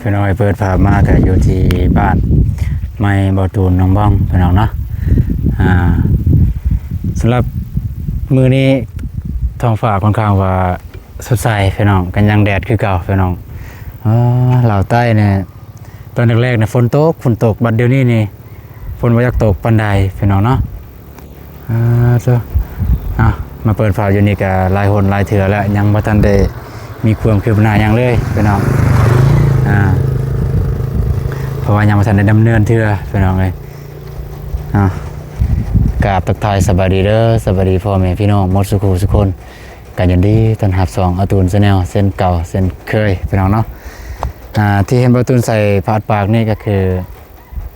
ພີ່ນ້ອງ ເປີດພາບມາກໍຢູ່ທີ່ບ້ານໃໝ່ເບົາຕູນໜອງບອງ ພີ່ນ້ອງເນາະ. ອ່າ ສຳລັບມື້ນີ້ທ້ອງຟ້າຄ່ອນຂ້າງວ່າສົດໃສ ພີ່ນ້ອງ, ກໍຍັງແດດຄືເກົ່າ ພີ່ນ້ອງ. ອ່າ ລາວໃຕ້ນີ້ ຕອນແລກໆນີ້ຝົນຕົກ ຝົນຕົກ, ບັດດຽວນີ້ນີ້ຝົນບໍ່ຢາກຕົກປານໃດ ພີ່ນ້ອງເນາະ. ອ່າ ເຈົ້າ ເອົາ ມາເປີດຝາຢູ່ນີ້ກະຫຼາຍຫົນຫຼາຍເທື່ອແລ້ວ ຍັງບໍ່ທັນໄດ້ມີຄວາມຄືບໜ້າຫຍັງເລີຍ ພີ່ນ້ອງ. ອ່າ ເພາະວ່າຍັງບໍ່ທັນໄດ້ດຳເນີນເທື່ອ ພີ່ນ້ອງເອີຍ. ອ່າ ກາບທັກທາຍສະບາຍດີເດີ ສະບາຍດີພໍ່ແມ່ພີ່ນ້ອງໝົດສູ່ຄູ່ສູ່ຄົນ. ກໍຍິນດີຕ້ອນຮັບຊ່ອງອາຕູນແຊນແນວເຊັ່ນເກົ່າເຊັ່ນເຄີຍ ພີ່ນ້ອງເນາະ. ອ່າ ທີ່ເຫັນເບົາຕູນໃສ່ຜ້າອັດປາກນີ້ກໍຄື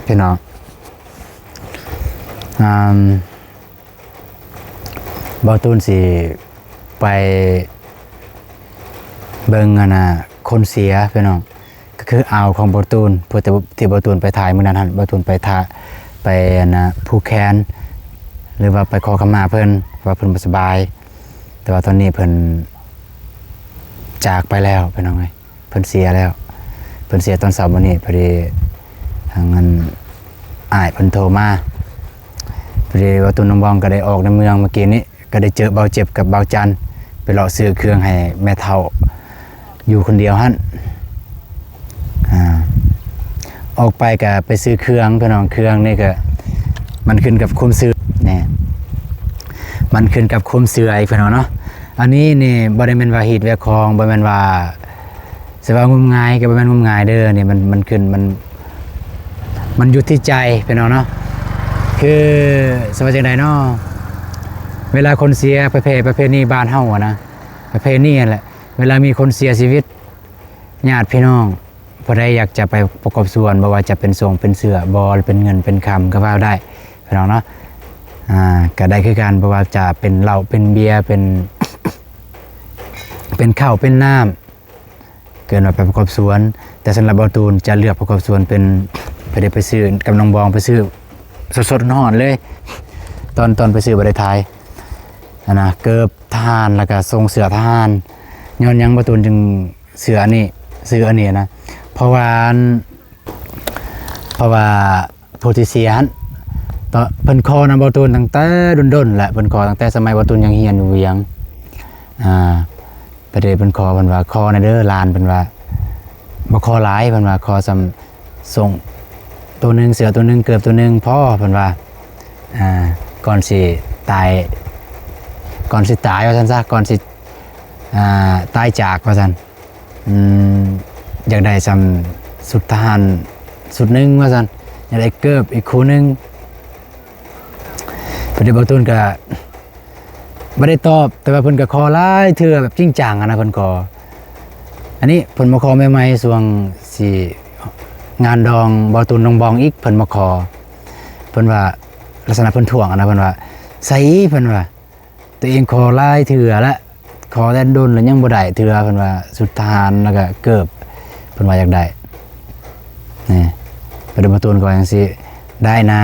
ພີ່ນ້ອງ ອ່າ ເບົາຕູນຊິໄປເບິ່ງ ອັນນ່າ ຄົນເສຍ ພີ່ນ້ອງ, ກໍຄືອາວຂອງເບົາຕູນ ເພື່ອທີ່ ທີ່ເບົາຕູນໄປຖ່າຍມື້ນັ້ນຫັ້ນ. ເບົາຕູນໄປຖ່າຍ ໄປ ອັນນ່າ ຜູກແຂນ ຫຼືວ່າໄປຂໍຂະມາເພິ່ນ ວ່າເພິ່ນບໍ່ສະບາຍ, ແຕ່ວ່າຕອນນີ້ເພິ່ນຈາກໄປແລ້ວ ພີ່ນ້ອງເອີຍ. ເພິ່ນເສຍແລ້ວ ເພິ່ນເສຍຕອນເຊົ້າມື້ນີ້. ພໍດີທາງ ອັນ ອ້າຍເພິ່ນໂທມາ ພໍດີວ່າຕູນໜອງບອງກໍໄດ້ອອກໃນເມືອງມື້ກີ້ນີ້ ກໍໄດ້ເຈີເບົາເຈັບກັບເບົາຈັນ ໄປເລາະຊື້ເຄື່ອງໃຫ້ແມ່ເຖົ້າຢູ່ຄົນດຽວຫັ້ນ. ອ່າ ອອກໄປກໍໄປຊື້ເຄື່ອງ ພີ່ນ້ອງ. ເຄື່ອງນີ້ກໍມັນຂຶ້ນກັບຄວາມເຊື່ອ ແນ່ ມັນຂຶ້ນກັບຄວາມເຊື່ອອີກ ພີ່ນ້ອງເນາະ. ອັນນີ້ນີ້ບໍ່ໄດ້ແມ່ນວ່າຮີດວຽກຂອງ ບໍ່ແມ່ນວ່າ ຊິວ່າງມງາຍກໍບໍ່ແມ່ນງມງາຍເດີ. ນີ້ມັນ ມັນຂຶ້ນ ມັນ ມັນຢູ່ທີ່ໃຈ ພີ່ນ້ອງເນາະ. ຄືຊິວ່າຈັ່ງໃດເນາະ ເວລາຄົນເສຍ ປະເພ ປະເພນີບ້ານເຮົາຫັ້ນນະ ປະເພນີຫັ້ນແຫຼະ ເວລາມີຄົນເສຍຊີວິດ ຍາດພີ່ນ້ອງຜູ້ໃດຢາກຈະໄປປະກອບສ່ວນ ບໍ່ວ່າຈະເປັນສົງເປັນເສື້ອບໍ່ ຫຼືເປັນເງິນເປັນຄຳກໍວ່າໄດ້ ພີ່ນ້ອງເນາະ. ອ່າ ກໍໄດ້ຄືກັນ ບໍ່ວ່າຈະເປັນເຫຼົ້າເປັນເບຍ ເປັນ ເປັນເຂົ້າເປັນນ້ຳ ເກີນວ່າໄປປະກອບສ່ວນ. ແຕ່ສຳລັບເບົາຕູນຈະເລືອກປະກອບສ່ວນເປັນ ໄປໄດ້ໄປຊື້ກັບນ້ອງບອງ ໄປຊື້ສົດໆຮ້ອນໆເລີຍ. ຕອນ ຕອນໄປຊື້ບໍ່ໄດ້ຖ່າຍ ອັນນະ ເກີບທະຫານ ແລ້ວກະສົ່ງເສື້ອທະຫານ. ຍ້ອນຫຍັງເບົາຕູນຈຶ່ງເສື້ອອັນນີ້ ຊື້ອັນນີ້ນະ ເພາະວ່າ ອັນ ເພາະວ່າຜູ້ທີ່ເສຍຫັ້ນ ຕອນເພິ່ນຂໍນຳເບົາຕູນຕັ້ງແຕ່ດົນໆແຫຼະ ເພິ່ນຂໍຕັ້ງແຕ່ສະໄໝເບົາຕູນຍັງຮຽນຢູ່ວຽງ. ອ່າ ປະເດເພິ່ນຂໍ ເພິ່ນວ່າຂໍແດ່ເດີຫຼານ ເພິ່ນວ່າບໍ່ຂໍຫຼາຍ ເພິ່ນວ່າຂໍສ່ຳ ສົ່ງໂຕໜຶ່ງ ເສື້ອໂຕໜຶ່ງ ເກີບໂຕໜຶ່ງພໍ ເພິ່ນວ່າ. ອ່າ ກ່ອນຊິຕາຍ ກ່ອນຊິຕາຍວ່າຊັ້ນຊະ ກ່ອນຊິ ອ່າ ຕາຍຈາກວ່າຊັ້ນ ອືມ ຢາກໄດ້ສ່ຳຊຸດທະຫານຊຸດໜຶ່ງວ່າຊັ້ນ ຢາກໄດ້ເກີບອີກຄູ່ໜຶ່ງ. ພໍດີເບົາຕູນກະບໍ່ໄດ້ຕອບ ແຕ່ວ່າເພິ່ນກະຂໍຫຼາຍເທື່ອແບບຈິງຈັງຫັ້ນນະ ເພິ່ນຂໍ. ອັນນີ້ເພິ່ນມາຂໍໃໝ່ໆ ຊ່ວງຊິງານດອງເບົາຕູນໜອງບອງອີກ ເພິ່ນມາຂໍ ເພິ່ນວ່າ ລັກສະນະເພິ່ນທ້ວງຫັ້ນນະ ເພິ່ນວ່າ ໃສ ເພິ່ນວ່າ ຕົວເອງຂໍຫຼາຍເທື່ອລະ ຂໍແຕ່ດົນແລ້ວຍັງບໍ່ໄດ້ເທື່ອ ເພິ່ນວ່າ ຊຸດທະຫານ ແລ້ວກະເກີບ ເພິ່ນວ່າຢາກໄດ້ນີ້. ປະເດັນປະຕູນກໍວ່າຈັ່ງຊີ້ ໄດ້ນາ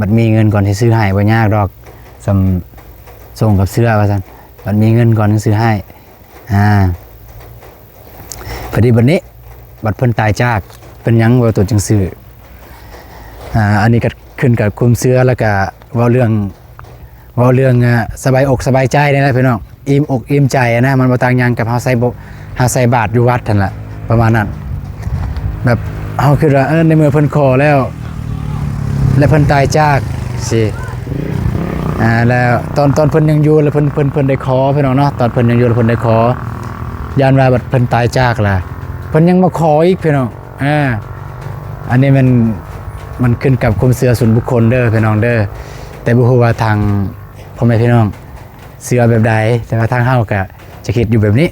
ບັດມີເງິນກ່ອນຊິຊື້ໃຫ້ ບໍ່ຍາກດອກ ສ່ຳ ສົ່ງກັບເສື້ອວ່າຊັ້ນ ບັດມີເງິນກ່ອນຈັ່ງຊື້ໃຫ້. ອ່າ ພໍດີບັດນີ້ ບັດເພິ່ນຕາຍຈາກ ເປັນຫຍັງວ່າຕົວຈັ່ງຊື້? ອ່າ ອັນນີ້ກໍຂຶ້ນກັບຄວາມເຊື່ອ ແລ້ວກະເວົ້າເລື່ອງ ເວົ້າເລື່ອງ ອ່າ ສະບາຍອົກສະບາຍໃຈນີ້ແຫຼະພີ່ນ້ອງ ອີ່ມອົກອີ່ມໃຈນະ ມັນບໍ່ຕ່າງຫຍັງກັບເຮົາໃສ່ ເຮົາໃສ່ບາດຢູ່ວັດຫັ້ນລະ ປະມານນັ້ນ. ແບບເຮົາຄິດວ່າ ເອີ ໃນເມື່ອເພິ່ນຂໍແລ້ວ ແລະເພິ່ນຕາຍຈາກຊີ້ ອ່າ ແລ້ວຕອນ ຕອນເພິ່ນຍັງຢູ່ ແລ້ວເພິ່ນ ເພິ່ນ ເພິ່ນໄດ້ຂໍ ພີ່ນ້ອງເນາະ ຕອນເພິ່ນຍັງຢູ່ ແລ້ວເພິ່ນໄດ້ຂໍ ຢ້ານວ່າບັດເພິ່ນຕາຍຈາກລະ ເພິ່ນຍັງມາຂໍອີກ ພີ່ນ້ອງ. ອ່າ ອັນນີ້ແມ່ນ ມັນຂຶ້ນກັບຄວາມເຊື່ອສ່ວນບຸກຄົນເດີ ພີ່ນ້ອງເດີ ແຕ່ບໍ່ຮູ້ວ່າທາງພໍ່ແມ່ພີ່ນ້ອງເຊື່ອແບບໃດ ແຕ່ວ່າທາງເຮົາກະຈະຄິດຢູ່ແບບນີ້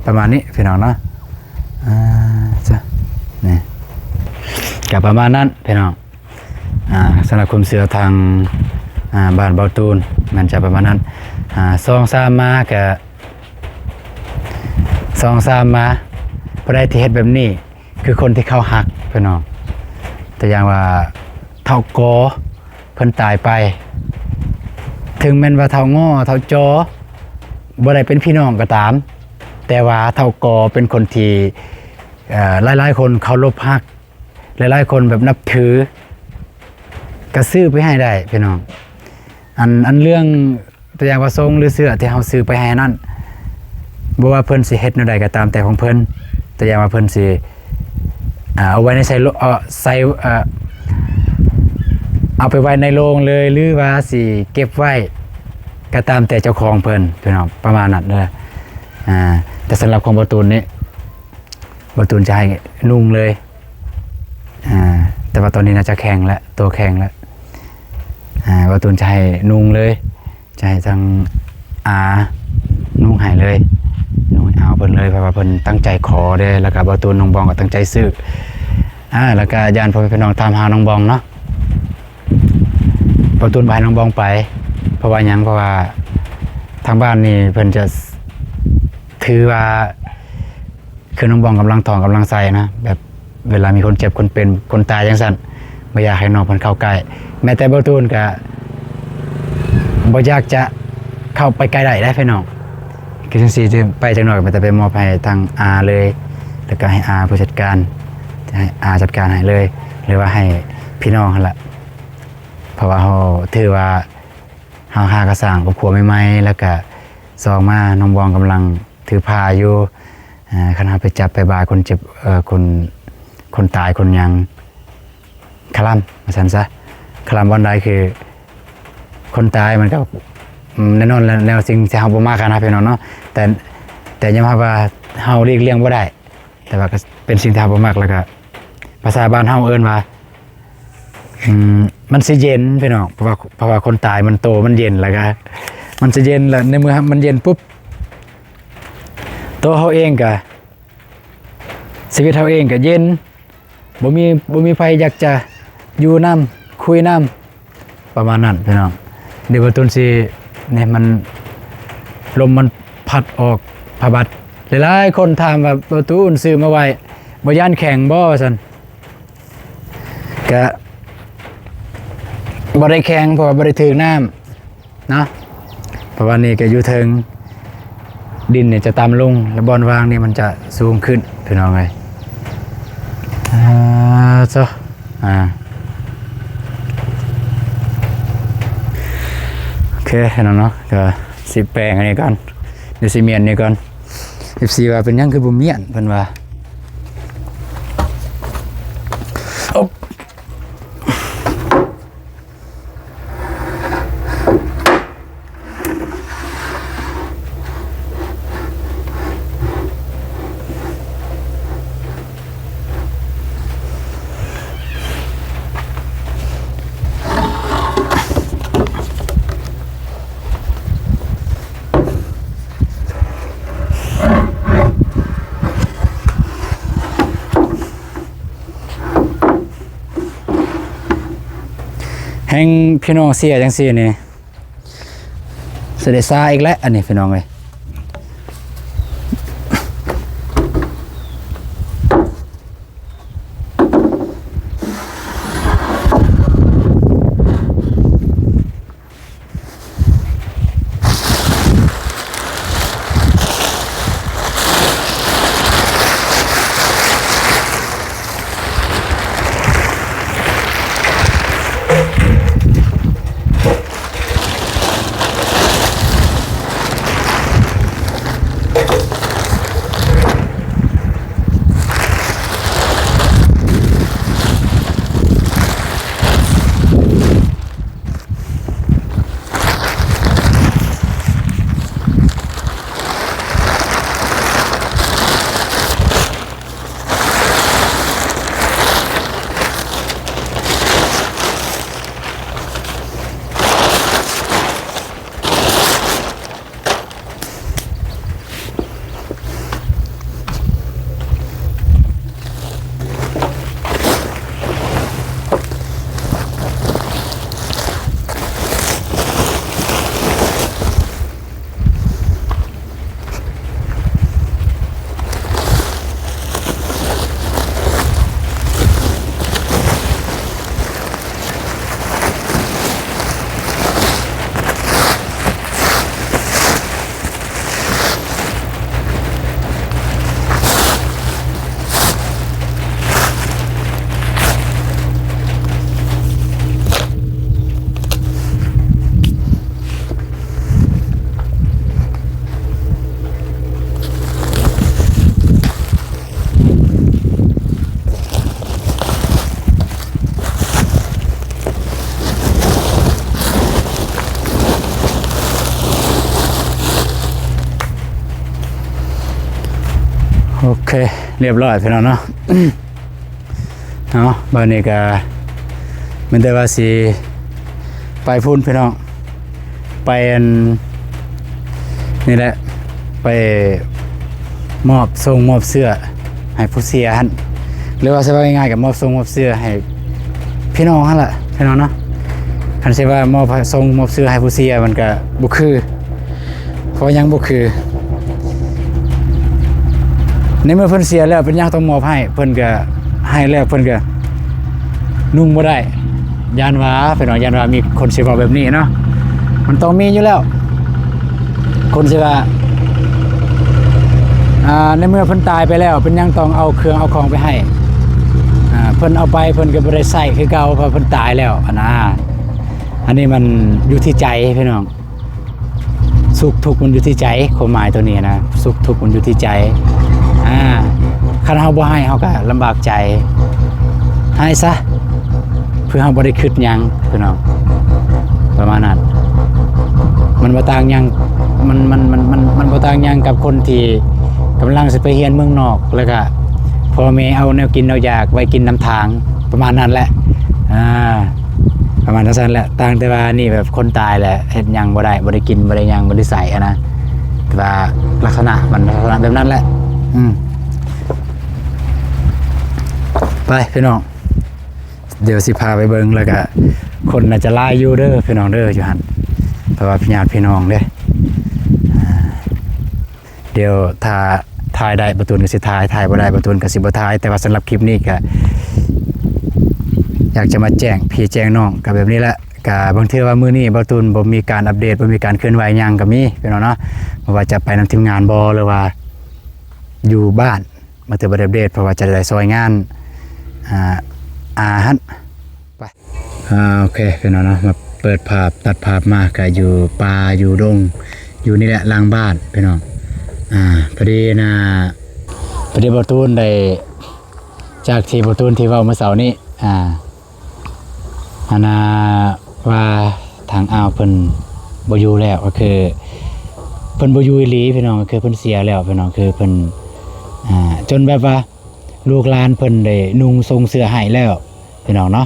ປະມານນີ້ ພີ່ນ້ອງເນາະ. ອ່າ ຈ້ະ ນີ້ກະປະມານນັ້ນ ພີ່ນ້ອງ. ອ່າ ສຳລັບຄວາມເຊື່ອທາງ ອ່າ ບ້ານເບົາຕູນ ມັນຈະປະມານນັ້ນ. ອ່າ ສອງສາມມາກະ ສອງສາມມາ ຜູ້ໃດທີ່ເຮັດແບບນີ້ ຄືຄົນທີ່ເຂົາຮັກ ພີ່ນ້ອງ. ຕົວຢ່າງວ່າ ເຖົ້າກໍ ເພິ່ນຕາຍໄປ ເຖິງແມ່ນວ່າເຖົ້າງໍ ເຖົ້າຈໍ ບໍ່ໄດ້ເປັນພີ່ນ້ອງກໍຕາມ ແຕ່ວ່າເຖົ້າກໍເປັນຄົນທີ່ ເອີ ຫຼາຍໆຄົນເຄົາລົບຮັກ ຫຼາຍໆຄົນແບບນັບຖື ກໍຊື້ໄປໃຫ້ໄດ້ພີ່ນ້ອງ. ອັນ ອັນເລື່ອງ ຕົວຢ່າງວ່າຊົງ ຫຼື ເສື້ອທີ່ເຮົາຊື້ໄປໃຫ້ນັ້ນ ບໍ່ວ່າເພິ່ນຊິເຮັດແນວໃດກໍຕາມແຕ່ຂອງເພິ່ນ, ຕົວຢ່າງວ່າເພິ່ນຊິ ອ່າ ເອົາໄວ້ໃນໃສ່ໂລ ເອີ ໃສ່ ເອີ ເອົາໄປໄວ້ໃນໂລງເລີຍ ຫຼືວ່າຊິເກັບໄວ້ກໍຕາມແຕ່ເຈົ້າຂອງເພິ່ນ ພີ່ນ້ອງ ປະມານນັ້ນເດີ. ອ່າ ແຕ່ສຳລັບຂອງບ່າວຕູນນີ້ ບ່າວຕູນຈະໃຫ້ນຸ່ງເລີຍ ອ່າ ແຕ່ວ່າຕອນນີ້ໜ້າຈະແຂງແລ້ວ ໂຕແຂງແລ້ວ ອ່າ ບ່າວຕູນຈະໃຫ້ນຸ່ງເລີຍ ຈະໃຫ້ທາງອານຸ່ງໃຫ້ເລີຍ ນຸ່ງໃຫ້ອາເພິ່ນເລີຍ ເພາະວ່າເພິ່ນຕັ້ງໃຈຂໍເດ້ ແລ້ວກໍບ່າວຕູນ ນ້ອງບອງກໍຕັ້ງໃຈຊື້ ອ່າ ແລ້ວກໍຢ້ານພໍ່ແມ່ພີ່ນ້ອງຖາມຫານ້ອງບອງເນາະ ບ່າວຕູນບໍ່ໃຫ້ນ້ອງບອງໄປ ເພາະວ່າຫຍັງ ເພາະວ່າທາງບ້ານນີ້ເພິ່ນຈະຖືວ່າ ຄືນ້ອງບອງກຳລັງທ້ອງກຳລັງໄສ້ນະ ແບບເວລາມີຄົນເຈັບຄົນເປັນຄົນຕາຍຈັ່ງຊັ້ນ ບໍ່ຢາກໃຫ້ນ້ອງເພິ່ນເຂົ້າໃກ້ ແມ້ແຕ່ບ່າວຕູນກະບໍ່ຢາກຈະເຂົ້າໄປໃກ້ໄດ້ເດ້ພີ່ນ້ອງ. ຄືຈັ່ງຊີ້ ໄປຈັກໜ້ອຍກໍມີແຕ່ໄປມອບໃຫ້ທາງອາເລີຍ ແລ້ວກໍໃຫ້ອາຜູ້ຈັດການ ໃຫ້ອາຈັດການໃຫ້ເລີຍ ຫຼືວ່າໃຫ້ພີ່ນ້ອງຫັ້ນລະ ເພາະວ່າເຮົາຖືວ່າ ເຮົາຫາກະສ້າງຄອບຄົວໃໝ່ໆ ແລ້ວກະສອງມາ ນ້ອງບອງກຳລັງຖືພາຢູ່ ອ່າ ຄັນເຮົາໄປຈັບໄປບາຄົນເຈັບ ເອີ ຄົນ ຄົນຕາຍຄົນຫຍັງ ຄະລຳວ່າຊັ້ນຊະ ຄະລຳບ່ອນໃດ ຄືຄົນຕາຍມັນກໍ ອືມ ແນ່ນອນແລ້ວ ແນວສິ່ງທີ່ເຮົາບໍ່ມັກຫັ້ນນະ ພີ່ນ້ອງເນາະ ແຕ່ ແຕ່ຍອມຮັບວ່າເຮົາຫຼີກລ່ຽງບໍ່ໄດ້ ແຕ່ວ່າກໍເປັນສິ່ງທີ່ເຮົາບໍ່ມັກ ແລ້ວກໍພາສາບ້ານເຮົາເອີ້ນວ່າ ອືມ ມັນຊິເຢັນພີ່ນ້ອງ ເພາະວ່າ ເພາະວ່າຄົນຕາຍມັນໂຕມັນເຢັນ ແລ້ວກໍມັນຊິເຢັນ ແລ້ວໃນເມື່ອມັນເຢັນປຸບ ໂຕເຮົາເອງກໍ ຊີວິດເຮົາເອງກໍເຢັນ ບໍ່ມີ ບໍ່ມີໃຜຢາກຈະຢູ່ນຳ ຄຸຍນຳ ປະມານນັ້ນພີ່ນ້ອງ. ດຽວບ່າວຕູນຊິ ນີ້ມັນ ລົມມັນພັດອອກຜ້າບັດ ຫຼາຍໆຄົນຖາມວ່າ ບ່າວຕູນຊື້ມາໄວ້ ບໍ່ຢ້ານແຂງບໍ່ ວ່າຊັ້ນ. ກະບໍ່ໄດ້ແຂງ ເພາະວ່າບໍ່ໄດ້ຖືກນ້ຳເນາະ ເພາະວ່ານີ້ກະຢູ່ເທິງ ດິນນີ້ຈະຕ່ຳລົງ ແລະບ່ອນວາງນີ້ມັນຈະສູງຂຶ້ນ ພີ່ນ້ອງເອີຍ. ອ່າ ໂຕ ອ່າ ໂອເຄພີ່ນ້ອງເນາະ ກະຊິແປງອັນນີ້ກ່ອນ ດຽວຊິມ້ຽນນີ້ກ່ອນ. ເອັຟຊີວ່າເປັນຫຍັງຄືບໍ່ມ້ຽນ ເພິ່ນວ່າ ໂອບ. ແຮ່ງພີ່ນ້ອງເສຍຈັ່ງຊີ້ນີ້ ຊິໄດ້ຊາອີກແລ້ວ ອັນນີ້ພີ່ນ້ອງເອີຍ. ໂ ໂອເຄ ລຽບຮ້ອຍພີ່ນ້ອງເນາະ. ເອົາ ບາດນີ້ກະແມ່ນແຕ່ວ່າຊິໄປພຸ້ນພີ່ນ້ອງ ໄປອັນນີ້ແຫຼະ ໄປມອບຊົງມອບເສື້ອໃຫ້ຜູ້ເສຍຫັ້ນ ຫຼືວ່າຊິເວົ້າງ່າຍໆ ກໍມອບຊົງມອບເສື້ອໃຫ້ພີ່ນ້ອງຫັ້ນລະພີ່ນ້ອງເນາະ. ຄັນຊິວ່າມອບຊົງມອບເສື້ອໃຫ້ຜູ້ເສຍ ມັນກໍບໍ່ຄື ເພາະຫຍັງບໍ່ຄື ໃນເມື່ອເພິ່ນເສຍແລ້ວ ເປັນຫຍັງຕ້ອງມອບໃຫ້? ເພິ່ນກໍໃຫ້ແລ້ວ ເພິ່ນກໍນຸ່ງບໍ່ໄດ້. ຢ້ານວ່າ ພີ່ນ້ອງ ຢ້ານວ່າມີຄົນຊິເວົ້າແບບນີ້ເນາະ ມັນຕ້ອງມີຢູ່ແລ້ວ ຄົນຊິວ່າ ອ່າ ໃນເມື່ອເພິ່ນຕາຍໄປແລ້ວ ເປັນຫຍັງຕ້ອງເອົາເຄື່ອງເອົາຂອງໄປໃຫ້? ອ່າ ເພິ່ນເອົາໄປ ເພິ່ນກໍບໍ່ໄດ້ໃຊ້ຄືເກົ່າ ເພາະເພິ່ນຕາຍແລ້ວຫັ້ນນະ. ອັນນີ້ມັນຢູ່ທີ່ໃຈພີ່ນ້ອງ. ສຸກທຸກມັນຢູ່ທີ່ໃຈ ຄວາມໝາຍຕົວນີ້ນະ ສຸກທຸກມັນຢູ່ທີ່ໃຈ. ອ່າ ຄັນເຮົາບໍ່ໃຫ້ ເຮົາກໍລຳບາກໃຈ ໃຫ້ຊະ ເພື່ອເຮົາບໍ່ໄດ້ຄິດຫຍັງພີ່ນ້ອງ ປະມານນັ້ນ. ມັນບໍ່ຕ່າງຫຍັງ ມັນ ມັນ ມັນ ມັນ ມັນບໍ່ຕ່າງຫຍັງກັບຄົນທີ່ກຳລັງຊິໄປຮຽນເມືອງນອກ ແລ້ວກະພໍ່ແມ່ເອົາແນວກິນແນວຢາກໄວ້ກິນນຳທາງ ປະມານນັ້ນແຫຼະ. ອ່າ ປະມານຈັ່ງຊັ້ນແຫຼະ ຕ່າງແຕ່ວ່ານີ້ແບບຄົນຕາຍແຫຼະ ເຮັດຫຍັງບໍ່ໄດ້ ບໍ່ໄດ້ກິນ ບໍ່ໄດ້ຫຍັງ ບໍ່ໄດ້ໃຊ້ຫັ້ນນະ. ແຕ່ວ່າລັກສະນະມັນລັກສະນະແບບນັ້ນແຫຼະ. ອືມ ໄປພີ່ນ້ອງ ດຽວຊິພາໄປເບິ່ງ ແລ້ວກະຄົນໜ້າຈະຫຼາຍຢູ່ເດີພີ່ນ້ອງເດີ ຢູ່ຫັ້ນ ເພາະວ່າຍາດພີ່ນ້ອງເດ້. ອ່າ ດຽວຖ້າຖ່າຍໄດ້ ບ່າວຕູນກໍຊິຖ່າຍ ຖ່າຍບໍ່ໄດ້ ບ່າວຕູນກໍຊິບໍ່ຖ່າຍ. ແຕ່ວ່າສຳລັບຄລິບນີ້ກໍຢາກຈະມາແຈ້ງພີ່ແຈ້ງນ້ອງກໍແບບນີ້ແຫຼະ. ກໍບາງເທື່ອວ່າມື້ນີ້ບ່າວຕູນບໍ່ມີການອັບເດດ ບໍ່ມີການເຄື່ອນໄຫວຫຍັງກໍມີພີ່ນ້ອງເນາະ ບໍ່ວ່າຈະໄປນຳທີມງານບໍ່ ຫຼືວ່າຢູ່ບ້ານ ມາເທື່ອບໍ່ໄດ້ອັບເດດ ເພາະວ່າຈະໄດ້ຊ່ອຍງານ ອ່າ ອາຫັ້ນ ໄປ. ອ່າ ໂອເຄ ພີ່ນ້ອງເນາະ ມາເປີດພາບ ຕັດພາບມາ ກະຢູ່ປ່າ ຢູ່ດົງ ຢູ່ນີ້ແຫຼະ ຫຼັງບ້ານພີ່ນ້ອງ. ອ່າ ພໍດີນະ ພໍດີບ່າວຕູນໄດ້ ຈາກທີ່ບ່າວຕູນທີ່ເວົ້າມື້ເຊົ້ານີ້ ອ່າ ອັນນ່າ ວ່າທາງອ້າວເພິ່ນບໍ່ຢູ່ແລ້ວ ກໍຄືເພິ່ນບໍ່ຢູ່ອີ່ຫຼີພີ່ນ້ອງ ກໍຄືເພິ່ນເສຍແລ້ວພີ່ນ້ອງ ຄືເພິ່ນ ອ່າ ຈົນແບບວ່າລູກຫຼານເພິ່ນໄດ້ນຸ່ງຊົງເສື້ອໃຫ້ແລ້ວພີ່ນ້ອງເນາະ.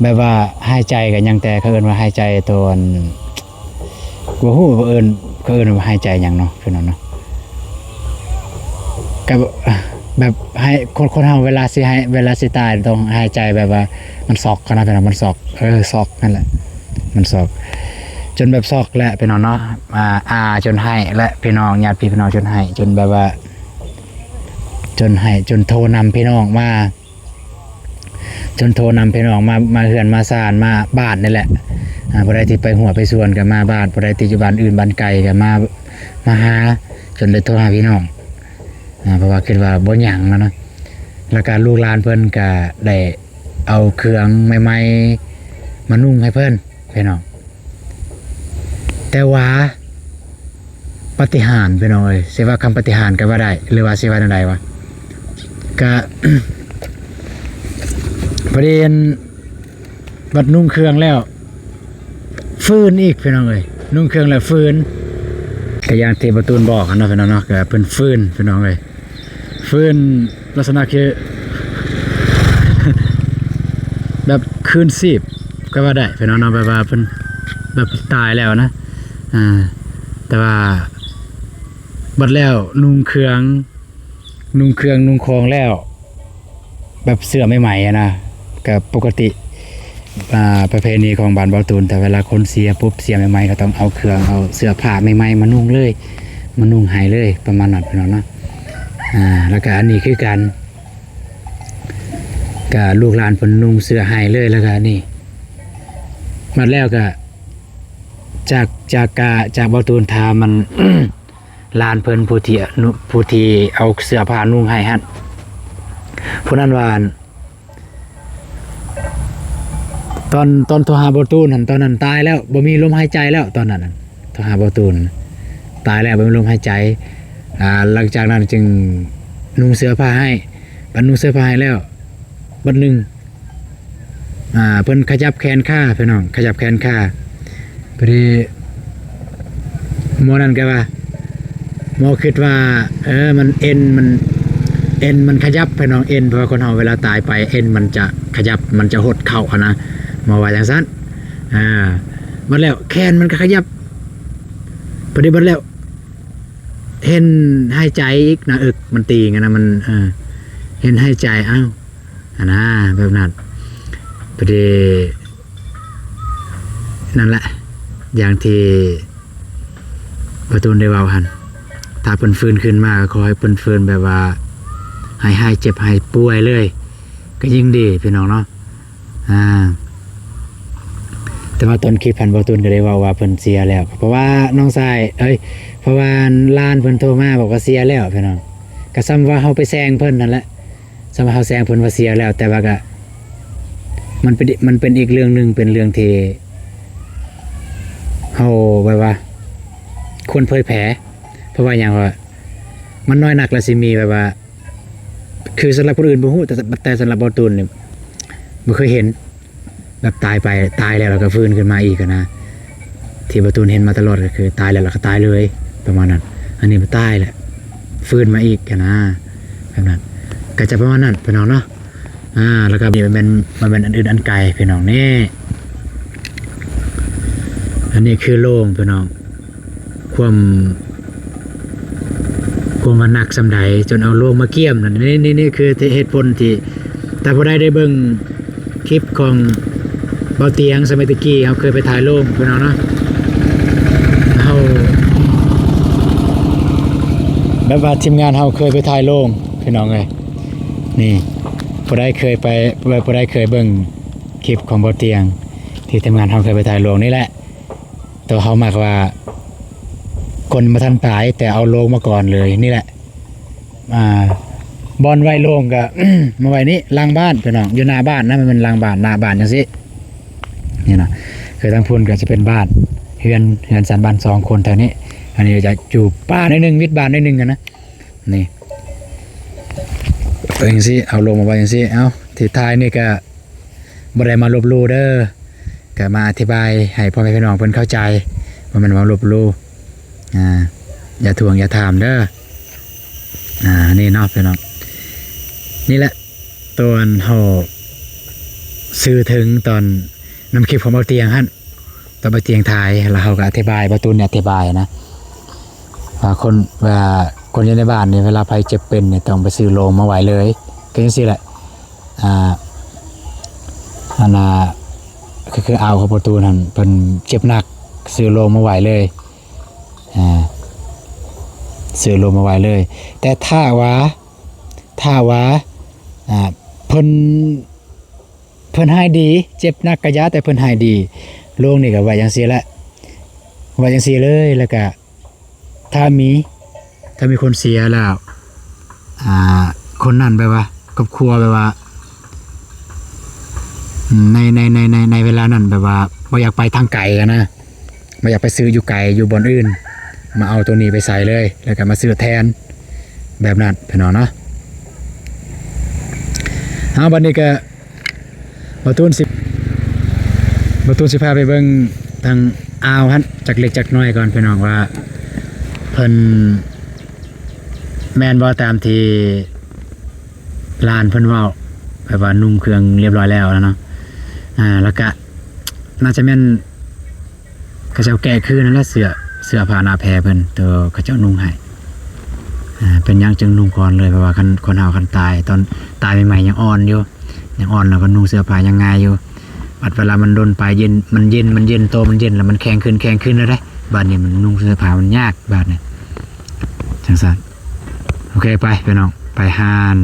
ແບບວ່າຫາຍໃຈກໍຍັງແຕ່ ເຂົາເອີ້ນວ່າຫາຍໃຈຕອນ ບໍ່ຮູ້ວ່າເອີ້ນ ເຂົາເອີ້ນວ່າຫາຍໃຈຫຍັງເນາະ ພີ່ນ້ອງເນາະ. ກໍແບບໃຫ້ ຄົນ ຄົນເຮົາເວລາຊິໃຫ້ ເວລາຊິຕາຍຕ້ອງຫາຍໃຈແບບວ່າມັນຊັອກຫັ້ນນະ ພີ່ນ້ອງ ມັນຊັອກ ເອີ ຊັອກນັ້ນແຫຼະ ມັນຊັອກ ຈົນແບບຊັອກແຫຼະ ພີ່ນ້ອງເນາະ. ອາ ອາຈົນໄຫ້ແຫຼະ ພີ່ນ້ອງ ຍາດພີ່ນ້ອງຈົນໄຫ້ ຈົນແບບວ່າ ຈົນໄຫ້ ຈົນໂທນຳພີ່ນ້ອງມາ ຈົນໂທນຳພີ່ນ້ອງມາ ມາເຮືອນມາຊານ ມາບ້ານນີ້ແຫຼະ. ອ່າ ຜູ້ໃດທີ່ໄປຮົ້ວໄປສວນກໍມາບ້ານ ຜູ້ໃດທີ່ຢູ່ບ້ານອື່ນບ້ານໄກກໍມາ ມາຫາ ຈົນໄດ້ໂທຫາພີ່ນ້ອງ ອ່າ ເພາະວ່າຄິດວ່າບໍ່ຍັງແລ້ວເນາະ. ແລ້ວກໍລູກຫຼານເພິ່ນກໍໄດ້ເອົາເຄື່ອງໃໝ່ໆມານຸ່ງໃຫ້ເພິ່ນ ພີ່ນ້ອງ. ແຕ່ວ່າປາຕິຫານ ພີ່ນ້ອງເອີຍ ຊິວ່າຄຳປາຕິຫານກໍວ່າໄດ້ ຫຼືວ່າຊິວ່າແນວໃດວະ ກະ ປະເດັນ ບັດນຸ່ງເຄື່ອງແລ້ວຟື້ນອີກ ພີ່ນ້ອງເອີຍ ນຸ່ງເຄື່ອງແລ້ວຟື້ນ ກະຢ່າງທີ່ບ່າວຕູນບອກຫັ້ນເນາະ ພີ່ນ້ອງເນາະ ກະເພິ່ນຟື້ນ ພີ່ນ້ອງເອີຍ. ຟື້ນລັກສະນະຄືແບບຄືນຊີບກໍວ່າໄດ້ພີ່ນ້ອງເນາະ ແບບວ່າເພິ່ນແບບຕາຍແລ້ວນະ. ອ່າ ແຕ່ວ່າບັດແລ້ວນຸ່ງເຄື່ອງ ນຸ່ງເຄື່ອງນຸ່ງຄອງແລ້ວ ແບບເສື້ອໃໝ່ໆ ຫັ້ນນະ ກໍປົກກະຕິ ອ່າ ປະເພນີຂອງບ້ານບ່າວຕູນ ແຕ່ເວລາຄົນເສຍປຸບ ເສຍໃໝ່ໆ ກໍຕ້ອງເອົາເຄື່ອງ ເອົາເສື້ອຜ້າໃໝ່ໆ ມານຸ່ງເລີຍ ມານຸ່ງໃຫ້ເລີຍ ປະມານນັ້ນ ພີ່ນ້ອງເນາະ. ອ່າ ແລ້ວກະອັນນີ້ຄືກັນ ກະລູກຫຼານເພິ່ນນຸ່ງເສື້ອໃຫ້ເລີຍ ແລ້ວກະອັນນີ້ ບັດແລ້ວກະຈາກ ຈາກກະ ຈາກບ່າວຕູນຖາມມັນ ຫຼານເພິ່ນຜູ້ທີ່ ອະນຸ ຜູ້ທີ່ເອົາເສື້ອຜ້ານຸ່ງໃຫ້ຫັ້ນ ຜູ້ນັ້ນວ່າ ຕອນ ຕອນໂທຫາບ່າວຕູນຫັ້ນ ຕອນນັ້ນຕາຍແລ້ວ ບໍ່ມີລົມຫາຍໃຈແລ້ວ ຕອນນັ້ນນະ ໂທຫາບ່າວຕູນ ຕາຍແລ້ວ ບໍ່ມີລົມຫາຍໃຈ. ອ່າ ຫຼັງຈາກນັ້ນຈຶ່ງນຸ່ງເສື້ອຜ້າໃຫ້ ບັດນຸ່ງເສື້ອຜ້າໃຫ້ແລ້ວ ບັດໜຶ່ງ ອ່າ ເພິ່ນຂະຫຍັບແຂນຂາ ພີ່ນ້ອງ ຂະຫຍັບແຂນຂາ ພໍດີໝໍນັ້ນກໍວ່າ ໝໍຄິດວ່າ ເອີ ມັນເອັນມັນ ເອັນມັນຂະຫຍັບພີ່ນ້ອງ ເອັນ ເພາະວ່າຄົນເຮົາເວລາຕາຍໄປ ເອັນມັນຈະຂະຫຍັບ ມັນຈະຫົດເຂົ້າຫັ້ນນະ ໝໍວ່າຈັ່ງຊັ້ນ. ອ່າ ບັດແລ້ວແຂນມັນກໍຂະຫຍັບ ພໍດີບັດແລ້ວ ເຫັນຫາຍໃຈອີກ ໜ້າເອິກມັນຕີງຫັ້ນນະ ມັນ ເອີ ເຫັນຫາຍໃຈ ອ້າວ ຫັ້ນນະ ແບບນັ້ນ ພໍດີ ນັ້ນແຫຼະ ຢ່າງທີ່ບ່າວຕູນໄດ້ເວົ້າຫັ້ນ ຖ້າເພິ່ນຟື້ນຂຶ້ນມາ ກໍຂໍໃຫ້ເພິ່ນຟື້ນແບບວ່າ ຫາຍ ຫາຍເຈັບຫາຍປ່ວຍເລີຍ ກໍຍິ່ງດີພີ່ນ້ອງເນາະ. ອ່າ ແຕ່ວ່າຕອນຄລິບຫັ້ນ ບ່າວຕູນກໍໄດ້ເວົ້າວ່າເພິ່ນເສຍແລ້ວ ເພາະວ່ານ້ອງຊາຍ ເອີຍ ເພາະວ່າຫຼານເພິ່ນໂທມາບອກວ່າເສຍແລ້ວພີ່ນ້ອງ ກໍສ່ຳວ່າເຮົາໄປແຊ່ງເພິ່ນນັ້ນແຫຼະ ສ່ຳວ່າເຮົາແຊ່ງເພິ່ນວ່າເສຍແລ້ວ ແຕ່ວ່າກໍ ມັນເປັນ ມັນເປັນອີກເລື່ອງໜຶ່ງ ເປັນເລື່ອງທີ່ເຮົາແບບວ່າຄວນເຜີຍແຜ່ ເພາະວ່າຫຍັງ ເພາະວ່າມັນນ້ອຍນັກລະຊິມີແບບວ່າ ຄືສຳລັບຄົນອື່ນບໍ່ຮູ້ ແຕ່ ແຕ່ສຳລັບບ່າວຕູນນີ້ບໍ່ເຄີຍເຫັນ ແບບຕາຍໄປ ຕາຍແລ້ວ ແລ້ວກໍຟື້ນຂຶ້ນມາອີກຫັ້ນນະ ທີ່ບ່າວຕູນເຫັນມາຕະຫຼອດກໍຄືຕາຍແລ້ວ ແລ້ວກໍຕາຍເລີຍ ປະມານນັ້ນ. ອັນນີ້ບໍ່ຕາຍແຫຼະ ຟື້ນມາອີກຫັ້ນນະ ແບບນັ້ນ ກໍຈະປະມານນັ້ນພີ່ນ້ອງເນາະ. ອ່າ ແລ້ວກໍນີ້ມັນແມ່ນ ມັນແມ່ນອັນອື່ນອັນໄກພີ່ນ້ອງ ນີ້ ອັນນີ້ຄືໂລງພີ່ນ້ອງ ຄວາມ ຄວາມວ່າໜັກສ່ຳໃດ ຈົນເອົາໂລງມາກຽມນັ້ນ ນີ້ ນີ້ ນີ້ຄືເຫດຜົນທີ່ ຖ້າຜູ້ໃດໄດ້ເບິ່ງຄລິບຂອງບ່າວຕຽງ ສະໄໝແຕ່ກີ້ ເຮົາເຄີຍໄປຖ່າຍໂລງພີ່ນ້ອງເນາະ ເຮົາ ແບບວ່າທີມງານເຮົາເຄີຍໄປຖ່າຍໂລງພີ່ນ້ອງເອີຍ ນີ້ ຜູ້ໃດເຄີຍໄປ ຜູ້ໃດເຄີຍເບິ່ງຄລິບຂອງບ່າວຕຽງ ທີ່ທີມງານເຮົາເຄີຍໄປຖ່າຍໂລງນີ້ແຫຼະ ແຕ່ວ່າເຮົາມັກວ່າ ຄົນບໍ່ທັນຕາຍ ແຕ່ເອົາໂລງມາກ່ອນເລີຍ ນີ້ແຫຼະ ອ່າ ບ່ອນໄວ້ໂລງກໍ ມາໄວ້ນີ້ ຫຼັງບ້ານພີ່ນ້ອງ ຢູ່ໜ້າບ້ານນະ ມັນເປັນຫຼັງບ້ານ ໜ້າບ້ານຈັ່ງຊີ້ ນີ້ນະ ຄືທາງພຸ້ນກໍຈະເປັນບ້ານ ເຮືອນ ເຮືອນຊານບ້ານສອງຄົນ ແຖວນີ້ ອັນນີ້ຈະຢູ່ປ່າໜ້ອຍໜຶ່ງ ມິດບ້ານໜ້ອຍໜຶ່ງຫັ້ນນະ ນີ້ ເປັນຈັ່ງຊີ້ ເອົາລົງມາໄວ້ຈັ່ງຊີ້ ເອົ້າ ທີ່ຖ່າຍນີ້ກໍບໍ່ໄດ້ມາລົບຫຼູ່ເດີ ກໍມາອະທິບາຍໃຫ້ພໍ່ແມ່ພີ່ນ້ອງເພິ່ນເຂົ້າໃຈ ບໍ່ແມ່ນວ່າລົບຫຼູ່ ອ່າ ຢ່າທ້ວງຢ່າຖາມເດີ ອ່າ ນີ້ເນາະພີ່ນ້ອງ ນີ້ແຫຼະ ຕອນເຮົາ ຊື່ເຖິງຕອນນຳຄລິບຂອງບ່າວຕຽງຫັ້ນ ຕອນບ່າວຕຽງຖ່າຍ ແລ້ວເຮົາກໍອະທິບາຍ ບ່າວຕູນອະທິບາຍນະ ວ່າຄົນ ວ່າຄົນຢູ່ໃນບ້ານນີ້ ເວລາໃຜເຈັບເປັນນີ້ ຕ້ອງໄປຊື້ໂລງມາໄວ້ເລີຍ ກໍຈັ່ງຊີ້ແຫຼະ ອ່າ ອັນນ່າ ຄື ຄືອາວຂອງພໍ່ຕູ້ນັ້ນ ເພິ່ນເຈັບໜັກ ຊື້ໂລງມາໄວ້ເລີຍ ອ່າ ຊື້ໂລງມາໄວ້ເລີຍ ແຕ່ຖ້າວ່າ ຖ້າວ່າ ອ່າ ເພິ່ນ ເພິ່ນຫາຍດີ ເຈັບໜັກກະຢ່າ ແຕ່ເພິ່ນຫາຍດີ ໂລງນີ້ກໍໄວ້ຈັ່ງຊີ້ແຫຼະ ໄວ້ຈັ່ງຊີ້ເລີຍ ແລ້ວກະ ຖ້າມີ ຖ້າມີຄົນເສຍແລ້ວ ອ່າ ຄົນນັ້ນແບບວ່າ ຄອບຄົວແບບວ່າ ໃນ ໃນ ໃນ ໃນ ໃນເວລານັ້ນແບບວ່າບໍ່ຢາກໄປທາງໄກຫັ້ນນະ ບໍ່ຢາກໄປຊື້ຢູ່ໄກ ຢູ່ບ່ອນອື່ນ ມາເອົາໂຕນີ້ໄປໃສ່ເລີຍ ແລ້ວກໍມາຊື້ແທນ ແບບນັ້ນພີ່ນ້ອງເນາະ. ເອົາ ບັດນີ້ກໍ ບ່າວຕູນຊິ ບ່າວຕູນຊິພາໄປເບິ່ງທາງອ່າວຫັ້ນຈັກເລັກຈັກນ້ອຍກ່ອນພີ່ນ້ອງ ວ່າເພິ່ນແມ່ນບໍ່ຕາມທີ່ຫຼານເພິ່ນເວົ້າ ແບບວ່ານຸ່ງເຄື່ອງລຽບຮ້ອຍແລ້ວນະເນາະ ອ່າ ແລ້ວກະໜ້າຈະແມ່ນ ເຂົາເຈົ້າແກະຄືນນັ້ນແຫຼະ ເສື້ອ ເສື້ອຜ້າໜ້າແພເພິ່ນ ໂຕເຂົາເຈົ້ານຸ່ງໃຫ້ ອ່າ ເປັນຫຍັງຈຶ່ງນຸ່ງກ່ອນເລີຍ ເພາະວ່າຄັນຄົນເຮົາຄັນຕາຍ ຕອນຕາຍໃໝ່ໆຍັງອ່ອນຢູ່ ຍັງອ່ອນ ແລ້ວກໍນຸ່ງເສື້ອຜ້າຍັງງ່າຍຢູ່ ບັດເວລາມັນດົນໄປເຢັນ ມັນເຢັນ ມັນເຢັນ ໂຕມັນເຢັນ ແລ້ວມັນແຂງຂຶ້ນ ແຂງຂຶ້ນແລ້ວເດ້ ບາດນີ້ມັນນຸ່ງເສື້ອຜ້າມັນຍາກ ບາດນີ້ ຈັ່ງຊັ້ນ. ໂອເຄ ໄປພີ່ນ້ອງ ໄປຮ້ານ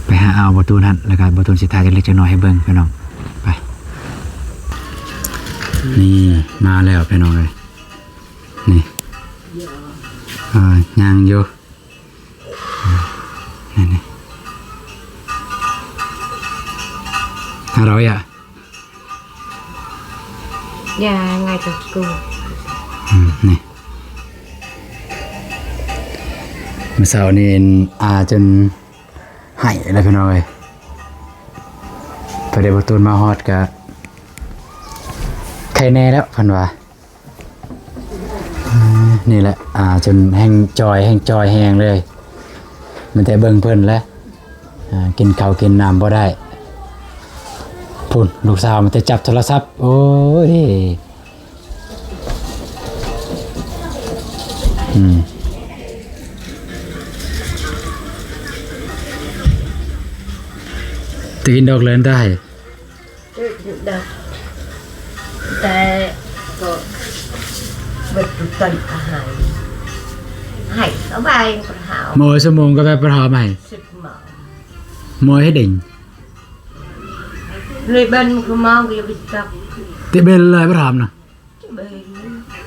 ໄປຫາເອົາບໍ່ຕູນຫັ້ນ ແລ້ວກໍບໍ່ຕູນຊິຖ່າຍຈັກເລັກຈັກນ້ອຍໃຫ້ເບິ່ງພີ່ນ້ອງ ໄປ ນີ້ມາແລ້ວພີ່ນ້ອງເອີຍ ນີ້ ອ່າ ຍ່າງຢູ່ ນີ້ ນີ້ ຫາເຮົາ ອືມ ນີ້ ມື້ເຊົ້ານີ້ອາຈົນໄຫ້ແລ້ວພີ່ນ້ອງເອີຍ ພໍໄດ້ບໍ່ຕູນມາຮອດກະໄຄແນ່ແລ້ວເພິ່ນວ່າ ເອີ ນີ້ແຫຼະ ອາຈົນແຮງຈ່ອຍ ແຮງຈ່ອຍແຮງເລີຍ ມີແຕ່ເບິ່ງເພິ່ນແຫຼະ ອ່າ ກິນເຂົ້າກິນນ້ຳບໍ່ໄດ້. ພຸ້ນ ລູກສາວມີແຕ່ຈັບໂທລະສັບ. ໂອ້ຍ ອືມ ຈະກິນດອກເລີນໄດ້. ເອີ ດອກ ແຕ່ກໍເບິດຕົ້ນອາຫານ ໃຫ້ສະບາຍປະເຖົາ. ໝໍຊົ່ວໂມງກໍແບບປະເຖົາໃໝ່ ສິບໂມງ ໝໍເຮັດເອງ ເລີຍເບິ່ນຄືມອງກໍຢ່າໄປຈັບ ຕິເບັນເລີຍປະເຖົານະ.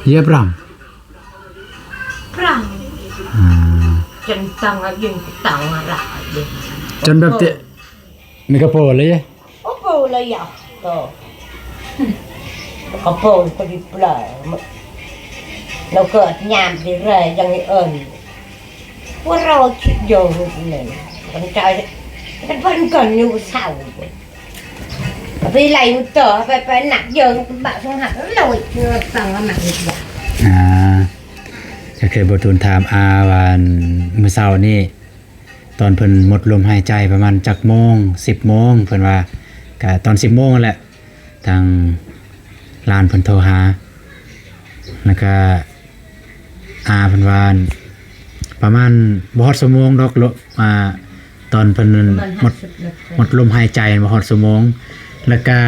ເຢັບລຳ ພຣຳ ອືມ ຈົນຕັງອາຍຸງຕັງອາລາ ຈົນແບບເຕະ ມີກະໂປເລີຍ ໂອໂປເລີຍ ໂຕ ກະໂປປະດິບເລີຍ ລາວເກີດຍາມດີແລ ຍັງເອີ້ນ ວ່າເຮົາຄິດຢູ່ນີ້ ມັນຈະເປັນເພິ່ນກັນຢູ່ເຊົາ ໄປໄລ່ມັນຕໍ່ ໄປ ໄປໜັກເຢີງບາດສົງຫັດໂລຍ ເອີ ຕັ້ງວ່າໜັກເຮັດບໍ່ ອ່າ ກໍຄືບໍ່ຕູນຖາມອາວ່າ ມື້ເຊົ້ານີ້ ຕອນເພິ່ນໝົດລົມຫາຍໃຈປະມານຈັກໂມງ ສິບໂມງ ເພິ່ນວ່າ ກະຕອນສິບໂມງຫັ້ນແຫຼະ ທາງຫຼານເພິ່ນໂທຫາ ແລ້ວກະ ອາ ເພິ່ນວ່າ ປະມານບໍ່ຮອດຊົ່ວໂມງດອກ ໂລ ອາ ຕອນເພິ່ນໝົດ ໝົດລົມຫາຍໃຈ ບໍ່ຮອດຊົ່ວໂມງ ແລ້ວກະ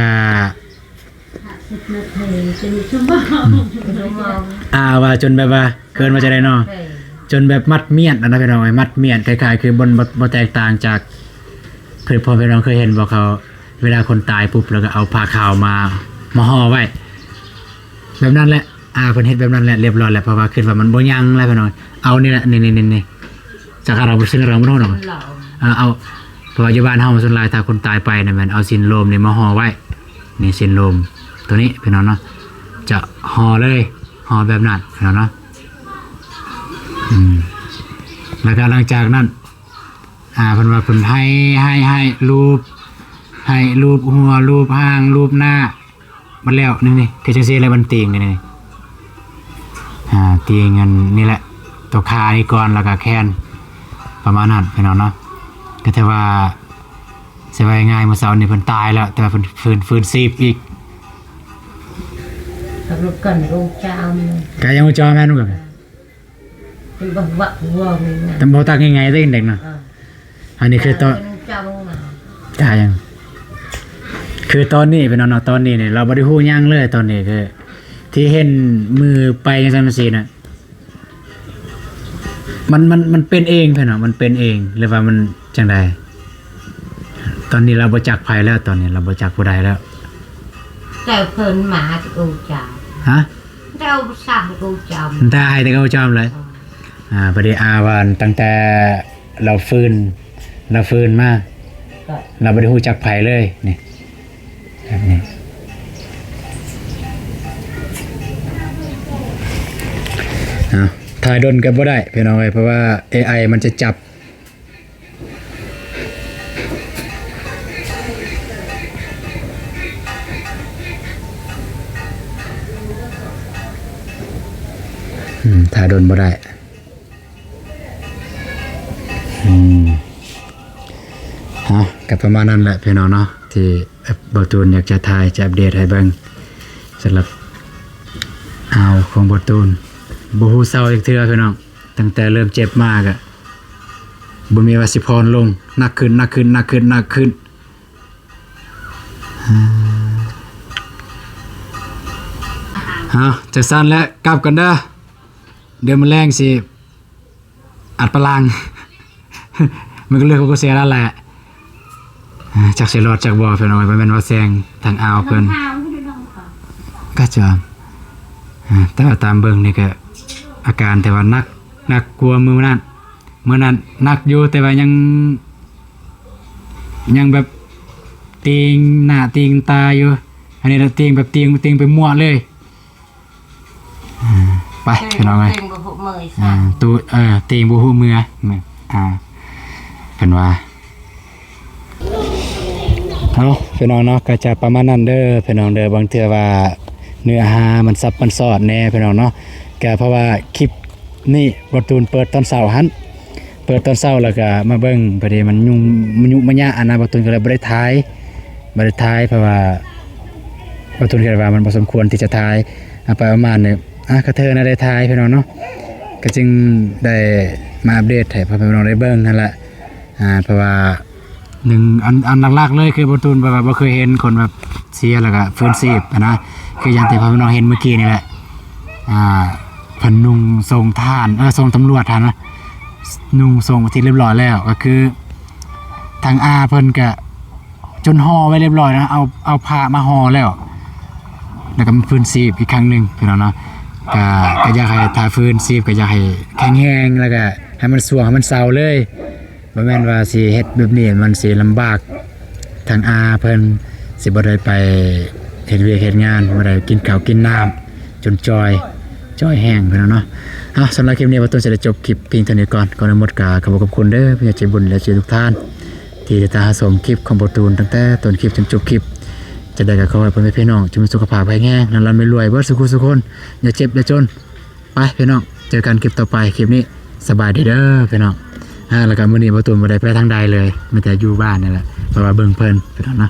ອາ ວ່າຈົນແບບວ່າ ເອີ້ນວ່າຈັ່ງໃດເນາະ ຈົນແບບມັດມ້ຽນຫັ້ນນະ ພີ່ນ້ອງເອີຍ ມັດມ້ຽນ ຄ້າຍໆຄືບໍ່ ບໍ່ ບໍ່ແຕກຕ່າງຈາກ ເພື່ອນພີ່ນ້ອງເຄີຍເຫັນບໍ່ ເຂົາ ເວລາຄົນຕາຍປຸບ ແລ້ວກໍເອົາຜ້າຂາວມາ ມາຫໍ່ໄວ້ ແບບນັ້ນແຫຼະ ອາ ເພິ່ນເຮັດແບບນັ້ນແຫຼະ ລຽບຮ້ອຍແລ້ວ ເພາະວ່າຄິດວ່າມັນບໍ່ຍັງແລ້ວ ພີ່ນ້ອງ ເອົານີ້ແຫຼະ ນີ້ໆໆ ຈາກອາ ເຮົາບໍ່ເຊັນ ເຮົາບໍ່ຮູ້ດອກ ເອົາ ເພາະວ່າຢູ່ບ້ານເຮົາສ່ວນຫຼາຍ ຖ້າຄົນຕາຍໄປນະ ແມ່ນເອົາສິ້ນໂລມນີ້ມາຫໍ່ໄວ້ ນີ້ສິ້ນໂລມໂຕນີ້ ພີ່ນ້ອງເນາະ ຈະຫໍ່ເລີຍ ຫໍ່ແບບນັ້ນ ພີ່ນ້ອງເນາະ ອືມ ແລ້ວກໍຫຼັງຈາກນັ້ນ ອາ ເພິ່ນວ່າເພິ່ນໄຫ້ ໄຫ້ ໄຫ້ ລູບ ໄຫ້ ລູບຫົວ ລູບຫາງ ລູບໜ້າ ໝົດແລ້ວ ນີ້ໆ ຄືຈັ່ງຊີ້ແຫຼະ ມັນຕີງນີ້ ອາ ຕີງອັນນີ້ແຫຼະ ຕົວຂານີ້ກ່ອນ ແລ້ວກໍແຂນ ປະມານນັ້ນ ພີ່ນ້ອງເນາະ ກໍຖືວ່າ ສະບາຍງ່າຍ ມື້ເຊົ້ານີ້ເພິ່ນຕາຍແລ້ວ ແຕ່ວ່າເພິ່ນຟື້ນ ຟື້ນຊີບອີກ ກັນໂອຈາມ ກະຍັງໂອຈາມແມ່ນບໍ່? ເປັນບັກວັກວອງນີ້ນະ ແຕ່ບໍ່ຕັກງ່າຍໆເດ້ເດັກນະ ເອີ ອັນນີ້ຄືຕອນ ເອີ ມັນຈຳງາ ກະຍັງ ຄືຕອນນີ້ເປັນເນາະ ຕອນນີ້ນີ້ ລາວບໍ່ໄດ້ຮູ້ຫຍັງເລີຍ ຕອນນີ້ຄື ທີ່ເຫັນມືໄປຈັ່ງຊັ້ນຈັ່ງຊີ້ນະ ມັນ ມັນ ມັນເປັນເອງ ເພິ່ນວ່າ ມັນເປັນເອງ ຫຼືວ່າມັນຈັ່ງໃດ? ຕອນນີ້ລາວບໍ່ຈັກໃຜແລ້ວ ຕອນນີ້ລາວບໍ່ຈັກຜູ້ໃດແລ້ວ ແຕ່ເພິ່ນມາໂອຈາມ ຮະ? ແຕ່ເອົາພາສາໂອຈາມ ແຕ່ໃຫ້ແຕ່ເຂົາໂອຈາມເລີຍ ເອີ ອ່າ ບັດນີ້ອາວ່າຕັ້ງແຕ່ລາວຟື້ນ ລາວຟື້ນມາ ກໍລາວບໍ່ໄດ້ຮູ້ຈັກໃຜເລີຍ ນີ້ ແບບນີ້ ເອົາ ຖ່າຍດົນກໍບໍ່ໄດ້ພີ່ນ້ອງເອີຍ ເພາະວ່າເອໄອມັນຈະຈັບ ອືມ ຖ້າດົນບໍ່ໄດ້ ອືມ ເອົາ ກໍປະມານນັ້ນແຫຼະພີ່ນ້ອງເນາະ ທີ່ເບົາຕູນຢາກຈະຖ່າຍ ຈະອັບເດດໃຫ້ເບິ່ງ ສຳລັບອາວຂອງເບົາຕູນ ບໍ່ຮູ້ເຊົາຈັກເທື່ອພີ່ນ້ອງ ຕັ້ງແຕ່ເລີ່ມເຈັບມາກະ ບໍ່ມີວ່າຊິຜ່ອນລົງ ໜັກຂຶ້ນ ໜັກຂຶ້ນ ໜັກຂຶ້ນ ໜັກຂຶ້ນ. ເອົາ ຈັ່ງຊັ້ນແຫຼະ ກັບກ່ອນເດີ ດຽວມື້ແລງຊິອັດປະລາງ ມັນກໍເລື່ອງຂອງເສຍນັ້ນແຫຼະ. ອ່າ ຈັກຊິລອດຈັກບໍ່ພີ່ນ້ອງເອີຍ ບໍ່ແມ່ນວ່າແຊງທາງອາວເພິ່ນ ກໍຈະ ອ່າ ແຕ່ວ່າຕາມເບິ່ງນີ້ກໍອາການແຕ່ວ່າໜັກ ໜັກກວ່າມື້ນັ້ນ ມື້ນັ້ນໜັກຢູ່ ແຕ່ວ່າຍັງ ຍັງແບບຕີງໜ້າຕີງຕາຢູ່ ອັນນີ້ລະຕີງແບບຕີງ ຕີງໄປໝົດເລີຍ. ອ່າ ໄປ ເອີ ພີ່ນ້ອງເອີຍ ຕີງບໍ່ຮູ້ເມື່ອຍ ອ່າ ຕູ ເອີ ຕີງບໍ່ຮູ້ເມື່ອ ອ່າ ເພິ່ນວ່າ ເອົາ ພີ່ນ້ອງເນາະ ກໍຈະປະມານນັ້ນເດີພີ່ນ້ອງເດີ. ບາງເທື່ອວ່າເນື້ອຫາມັນສັບມັນສອດແດ່ພີ່ນ້ອງເນາະ ກໍເພາະວ່າຄລິບນີ້ບໍ່ຕູນເປີດຕອນເຊົ້າຫັ້ນ ເ ເກີດຕອນເຊົ້າແລ້ວກະມາເບິ່ງ ພໍດີມັນຫຍຸ້ງ ມັນຫຍຸ້ງມາຍະອັນນະ ບ່າວຕູນກໍເລີຍບໍ່ໄດ້ຖ່າຍ ບໍ່ໄດ້ຖ່າຍ ເພາະວ່າບ່າວຕູນຄິດວ່າມັນບໍ່ສົມຄວນທີ່ຈະຖ່າຍ ເອົາໄປປະມານນີ້ ອ່າ ກະເທີນະໄດ້ຖ່າຍພີ່ນ້ອງເນາະ ກະຈຶ່ງໄດ້ມາອັບເດດໃຫ້ພໍ່ແມ່ພີ່ນ້ອງໄດ້ເບິ່ງຫັ້ນລະ ອ່າ ເພາະວ່າ ໜຶ່ງ ອັນ ອັນຫຼັກໆເລີຍຄືບ່າວຕູນແບບວ່າບໍ່ເຄີຍເຫັນຄົນແບບເຊຍແລ້ວກະຟື້ນຊີບຫັ້ນນະ ຄືຢ່າງທີ່ພໍ່ແມ່ພີ່ນ້ອງເຫັນມື້ກີ້ນີ້ແຫຼະ ອ່າ ເພິ່ນນຸ່ງຊົງທະຫານ ເອີ ຊົງຕຳຫຼວດຫັ້ນນະ ນຸ່ງຊົງເປັນທີ່ລຽບຮ້ອຍແລ້ວ ກໍຄືທາງອາເພິ່ນກະຈົນຫໍ່ໄວ້ລຽບຮ້ອຍນະ ເອົາ ເອົາຜ້າມາຫໍ່ແລ້ວ ແລ້ວກໍມາຟື້ນຊີບອີກຄັ້ງໜຶ່ງພີ່ນ້ອງເນາະ ກະ ກະຢາກໃຫ້ ຖ້າຟື້ນຊີບກໍຢາກໃຫ້ແຂງແຮງ ແລ້ວກະໃຫ້ມັນຊ່ວງ ໃຫ້ມັນເຊົາເລີຍ ບໍ່ແມ່ນວ່າຊິເຮັດແບບນີ້ມັນຊິລຳບາກ ທາງອາເພິ່ນຊິບໍ່ໄດ້ໄປເຮັດວຽກເຮັດງານ ບໍ່ໄດ້ກິນເຂົ້າກິນນ້ຳ ຈົນຈ່ອຍ ຈ່ອຍແຮງພີ່ນ້ອງເນາະ. ເອົາ ສຳລັບຄລິບນີ້ບ່າວຕູນຊິໄດ້ຈົບຄລິບພຽງເທົ່ານີ້ກ່ອນ. ກ່ອນອື່ນໝົດກໍຂອບຄຸນເດີ ຜູ້ໃຫຍ່ໃຈບຸນ ແລະ ເອັຟຊີ ທຸກທ່ານ ທີ່ຕິດຕາມຮັບຊົມຄລິບຂອງບ່າວຕູນຕັ້ງແຕ່ຕົ້ນຄລິບຈົນຈົບຄລິບ. ຈັ່ງໃດກໍຂໍໃຫ້ພໍ່ແມ່ພີ່ນ້ອງຈົ່ງມີສຸຂະພາບແຂງແຮງ ລ່ຳໆລວຍໆ ເບິດສູ່ຜູ້ສູ່ຄົນ. ຢ່າເຈັບຢ່າຈົນ. ໄປພີ່ນ້ອງ ເຈີກັນຄລິບຕໍ່ໄປ. ຄລິບນີ້ສະບາຍດີເດີພີ່ນ້ອງ. ອ່າ ແລ້ວກໍມື້ນີ້ບ່າວຕູນບໍ່ໄດ້ໄປທາງໃດເລີຍ ມີແຕ່ຢູ່ບ້ານນີ້ແຫຼະ ເພາະວ່າເບິ່ງເພິ່ນພີ່ນ້ອງນະ.